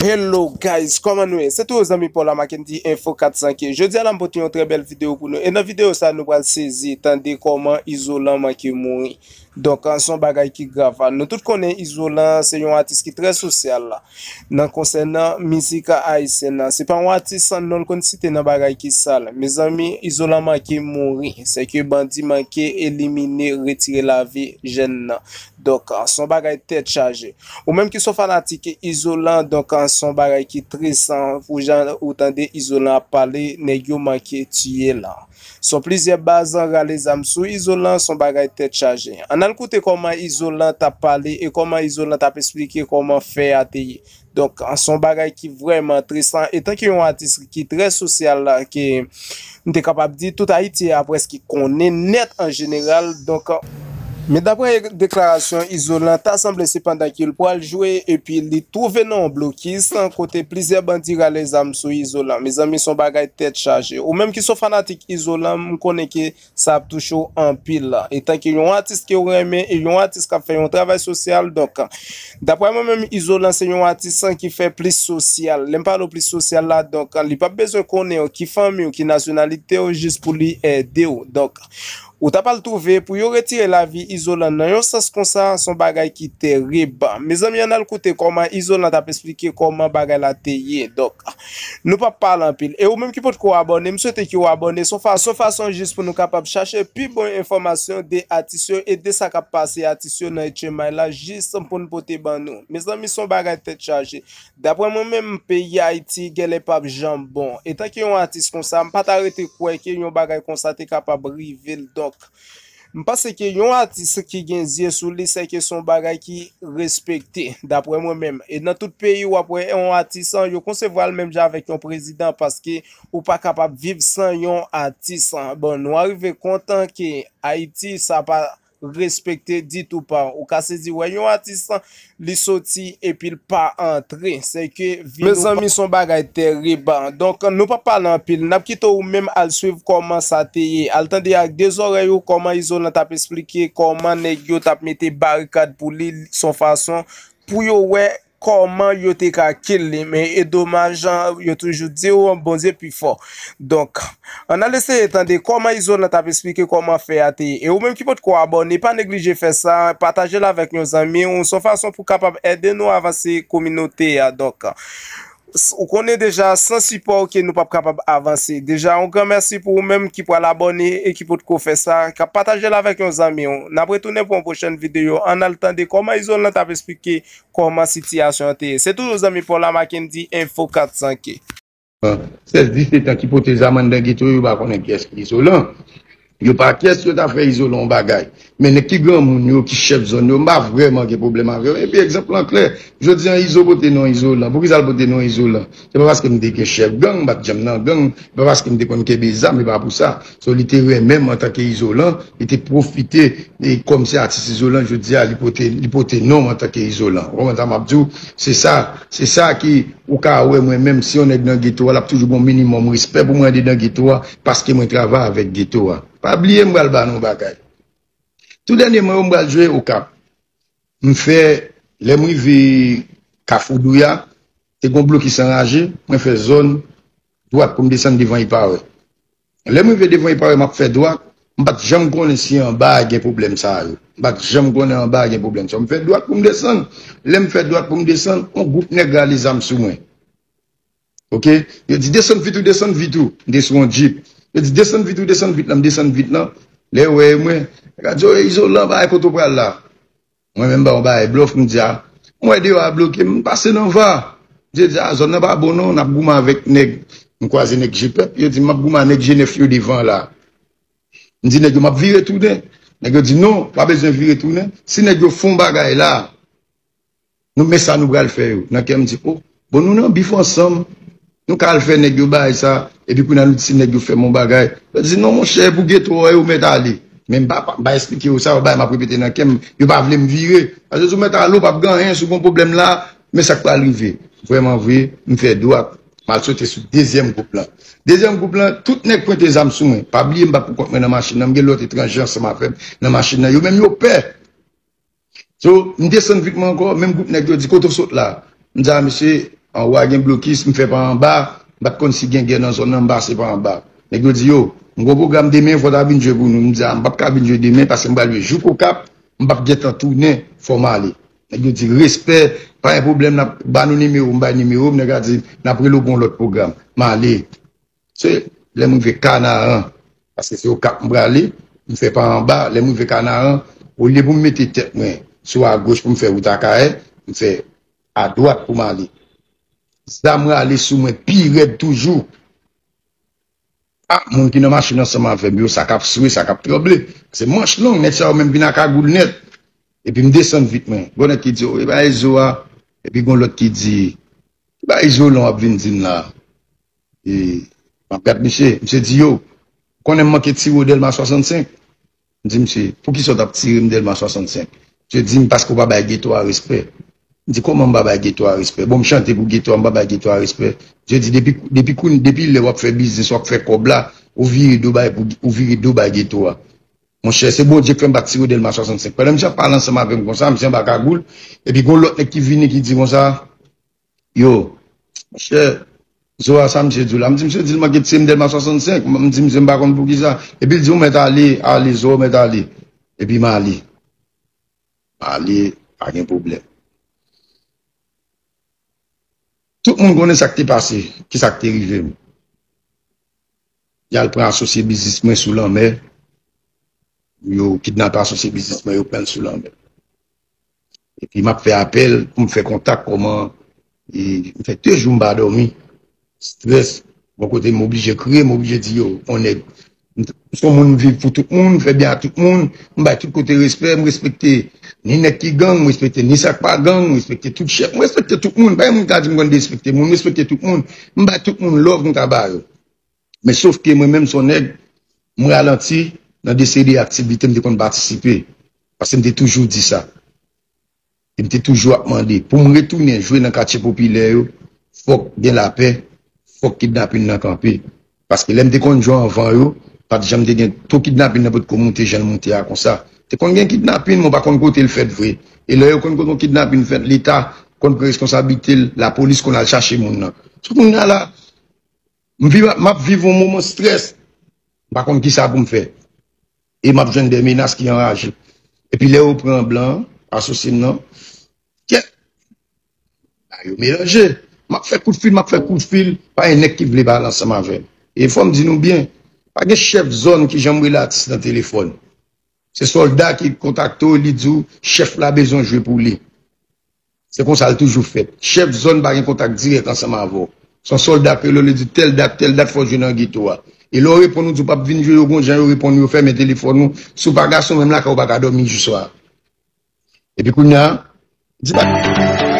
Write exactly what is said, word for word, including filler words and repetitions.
Hello guys, kòman nou ye? Se toujou zanmi pa w la Mackendy Info kat san K. Jodi a la m pote yon trè bèl videyo pou nou. E nan videyo sa nou pral sezi tande kòman Izolan manke mouri. Donk, se yon bagay ki grav. Nou tout konnen Izolan se yon atis ki trè sosyal la. Nan konsènan mizik ayisyèn nan, se pa yon atis non l konn site nan bagay ki sal. Mezanmi, Izolan manke mouri. Se ke bandi manke elimine, retire lavi jèn nan. Donk, se yon bagay tèt chaje. Ou menm ki se yon fanatik Izolan, donk, se yon bagay ki tris, pou jan ou tande Izolan ap pale, nèg yo manke tiye l. Se yon plizyè baz rale zam sou Izolan, se yon bagay tèt chaje. Ann al koute kòman Izolan t ap pale e kòman Izolan t ap esplike kòman fè a te ye. Donk, se yon bagay ki vrèman tris, etan ke yon atis ki trè sosyal, ke m te kapab di tout Ayiti a prèske konnen nèt an jeneral. Donk, men daprè deklarasyon Izolan, ta sanble se pandan ke l pral jwe epi li twouve nan yon blokis kote plizyè bandi rale zam sou Izolan. Mezanmi, se yon bagay tèt chaje. Ou menm ki se yon fanatik Izolan, m konnen ke sa ap touche w anpil. Etan ke yon atis ke w renmen e yon atis k ap fè yon travay sosyal, donk, daprè mwen menm, Izolan se yon atis ki fè plis sosyal. Lè m pale w plis sosyal la, donk, li p ap bezwen konnen w, ki fanmi w, ki nasyonalite w, jis pou li ede w. Donk, ou ta pral twouve pou yo retire lavi Izolan nan yon sans konsa, se yon bagay ki terib. Mezanmi, ann al koute kòman Izolan t ap esplike kòman bagay la te ye. Donk, nou p ap pale anpil. E ou menm ki potko abòne, m swete ke w abòne. Se yon fa-, se yon fason jis pou nou kapab chache pi bon enfòmasyon de atis yo e de sa k ap pase atis yo nan H M I la, jis pou n pote ban nou. Mezanmi, se yon bagay tèt chaje. Daprè mwen menm, peyi Ayiti genlè p ap janm bon. Etan ke yon atis konsa, m pa ta rete kwè ke yon bagay konsa te kapab rive l. Donk, m panse ke yon atis ki gen zye sou li, se ke se yon bagay ki respekte, daprè mwen menm. E nan tout peyi, w ap wè yon atis, yo konsevwa l menm jan avèk yon prezidan, paske ou pa kapab viv san yon atis. Bon, nou arive kontan ke Ayiti, sa pa respekte ditou pa. Ou ka sezi wè yon atis, li soti epi l pa antre. Se ke vi nou... Mezanmi, se yon bagay terib. Donk, nou p ap pale anpil. N ap kite w menm al swiv kòman sa te ye. Al tande ak de zòrèy ou kòman Izolan t ap esplike kòman nèg yo t ap mete barikad pou li, se yon fason pou yo wè kòman yo te ka kill li, men e domaj, yo toujou di w, Bondye pi fò. Donk, ann al eseye tande kòman Izolan t ap esplike kòman fè a te ye. E ou menm ki potko abòne, pa neglije fè sa, pataje l avèk yon zanmi w, se yon fason pou kapab ede nou avanse kominote a. Donk, s-, ou konnen deja, san sipò w ke nou p ap kapab avanse. Deja, yon gran mèsi pou ou menm ki pral abòne e ki potko fè sa, k ap pataje l avèk yon zanmi w. N ap retounen pou yon pwochèn videyo. Ann al tande kòman Izolan t ap esplike kòman sitiyasyon an te ye. Se toujou zanmi pa w la Mackendy Info kat san K. Sèz disèt an ki pote zam anndan geto yo, yo pa konnen kiyès ki Izolan. Yo pa kiyès yo ta fè Izolan yon bagay. Men nèg ki granmoun yo, ki chèf zòn yo, m pa vrèman gen pwoblèm avè yo. Epi egzanp lan klè, jodi an Izo pote non Izolan. Poukisa l pote non Izolan? Se pa paske m te gen chèf gang, m pa t janm nan gang. Se pa paske m te konn kenbe zam, e pa pou sa. So, li te renmen m antanke Izolan, li te pwofite, e kòm se atis Izolan, jodi a, li pote, li pote non m antanke Izolan. Ou konprann sa m ap di w? Se sa, se sa ki, ou ka wè mwen menm, si yon nèg nan geto a, l ap toujou gen yon minimòm respè pou mwen andedan geto a, paske mwen travay avèk geto a. Pa bliye m pral ba nou yon bagay. Tou dènyèman yo, m pral jwe Okap. M fè, lè m rive Kafou Douya, te gen yon blokis anraje, mwen fè zòn dwat pou m desann devan Ipawè. Lè m rive devan Ipawè, m ap fè dwat, m pa t janm konnen si anba a gen pwoblèm sa yo. M pa t janm konnen anba a gen pwoblèm sa yo. M fè dwat pou m desann. Lè m fè dwat pou m desann, yon gwoup nèg rale zam sou mwen. Oke? Yo di, "Desann vit ou, desann vit ou." M te sou yon djip. Yo di, "Desann vit ou, desann vit lan." M desann vit lan. Lè yo wè e mwen, nèg la di, "O, Izolan, bagay kote w pral la?" Mwen menm ba yon bagay blòf, m di, "A, m wè deyò a bloke m, m pase nan va." M di, "A, zòn nan pa bon non, n ap goumen avèk nèg." M kwaze nèg G pèp, yo di m ap goumen ak nèg G nèf yo devan la. M di nèg yo, "M ap vire tounen." Nèg yo di, "Non, pa bezwen vire tounen. Si nèg yo fè yon bagay la, nou men sa nou pral fè yo." Nan kè m di, "O, bon, nou nan bif ansanm. Nou ka al fè nèg yo bagay sa, epi kounye a nou di si nèg yo fè m yon bagay." Yo di, "Non, monchè, e pou geto a, yo mèt ale." Men m pa, pa, m pa esplike yo sa, yon bagay m ap repete nan kè m, yo pa vle m vire. Paske si w mèt ale, w p ap gen anyen, si w gen yon pwoblèm la, men sa k pral rive. Vrèman vre, m fè dwat, m al sote sou dezyèm gwoup lan. Dezyèm gwoup lan, tout nèg pwente zam sou mwen. Pa bliye, m pa t pou kont mwen nan machin nan, m gen lòt etranje ansanm avè m nan machin nan. Yo menm, yo pè. So, m desann vit mwen ankò, menm gwoup nèg yo di, "Kote w sot la?" M di, "A, mesye, anwo a gen blokis, m fè pa anba, m pa t konn si gen gè nan zòn nan, m pase pa anba. Nèg yo di, yo, m gon pwogram demen, fò w ta vin jwe pou nou. M di, a, m p ap ka vin jwe demen, paske m pral jwe jouk Okap, m p ap gentan tounen, fò m ale. Nèg yo di, respè, pa gen pwoblèm, n ap ba nou nimewo, m bay nimewo, nèg la di, n ap rele w pou yon lòt pwogram. M ale. Se lè m rive Kanaran, paske se Okap m prale, m fè pa anba, lè m rive Kanaran, olye pou m mete tèt mwen sou agoch pou m fè wout Akayè, m fè adwat pou m ale. Zam rale sou mwen pi rèd toujou. A, moun ki nan machin ansanm avè m yo, sa k ap swe, sa k ap tranble. Se manch long, nèg sa yo menm vin a kagoul nèt. Epi m desann vit mwen. Gon nèg ki di, o, e pa Ezo a. Epi gon lòt ki di, e pa Ezo non w ap vin di m la. E, m ap gad misye. Misye di, yo, konnen m manke tire w Dèlma swasannsenk. M di misye, poukisa w t ap tire m Dèlma swasannsenk? Misye di m, paske w pa bay geto a respè. M di, kòman m pa bay geto a respè? Bon, m chante pou geto a, m pa bay geto a respè. Misye di, depi, depi, koun- depi lè w ap fè biznis, w ap fè kòb la, ou vire do bay, pou, ou vire do bay geto a. Monchè, se Bondye k fè m pa tire w Dèlma swasannsenk. Pandan misye ap pale ansanm avè m konsa, misye anba kagoul, epi gon lòt nèg ki vini ki di konsa, yo, monchè, Zoa, sa misye di w la? M di, misye di l manke tire m Dèlma swasannsenk. M di, misye, m pa konn poukisa. Epi l di, ou mèt ale, ale, Zoa, ou mèt ale. Epi m ale. M ale, pa gen pwoblèm. Tout moun konnen sa k te pase, ki sa k te rive m. Y al pran asosye biznis mwen sou lanmè. Yo kidnape asosye biznis mwen, yo pran l sou lanmè. Epi m ap fè apèl pou m fè kontak kòman, e, m fè de jou m pa dòmi. Strès, bò kote m oblije kriye, m oblije di yo, on nèg. M s on moun m viv pou tout moun, m fè byen a tout moun, m bay tout kote respè, m respekte ni nèg ki gang, m respekte ni sa k pa gang, m respekte tout chèf, m respekte tout moun. Pa gen moun ki ka di m konn derespekte moun, m respekte tout moun, m bay tout moun love m ka ba yo. Men sof ke mwen menm s on nèg, m ralanti nan de seri de aktivite m te konn patisipe. Paske m te toujou di sa. E m te toujou ap mande, pou m retounen jwe nan katye popilè yo, fòk gen lapè, fòk kidnapin nan kanpe. Paske lè m te konn jwe anvan yo, pa t janm te gen, to kidnapin nan potko moute jan l moute a konsa. Te konn gen kidnapin, men w pa konn kote l fèt vre. E lè yo konn kote yon kidnapin fèt, Leta konn pran responsablite l, lapolis konn al chache moun nan. Sou kounye a la, m viv, m ap viv yon moman strès. M pa konn kisa pou m fè. E m ap jwenn de menas ki anraje. Epi lè yo pran blan an, asosye m nan, kèt, bagay yo melanje. M ap fè kout fil, m ap fè kout fil, pa gen nèg ki vle pale ansanm avè m. E fò m di nou byen, pa gen chèf zòn ki janm rele atis nan telefòn. Se sòlda ki kontakte w, li di w chèf la bezwen jwe pou li. Se konsa l toujou fèt. Chèf zòn pa gen kontak dirèk ansanm avè w. Se yon sòlda k rele w, li di tèl dat, tèl dat fò w jwe nan geto a. E lè w reponn, ou di w p ap vin jwe, yo gon jan yo reponn, yo fèmen telefòn ou. Si w pa gason, menm lakay ou pa ka dòmi jou swa a. Epi kounye a, di pa.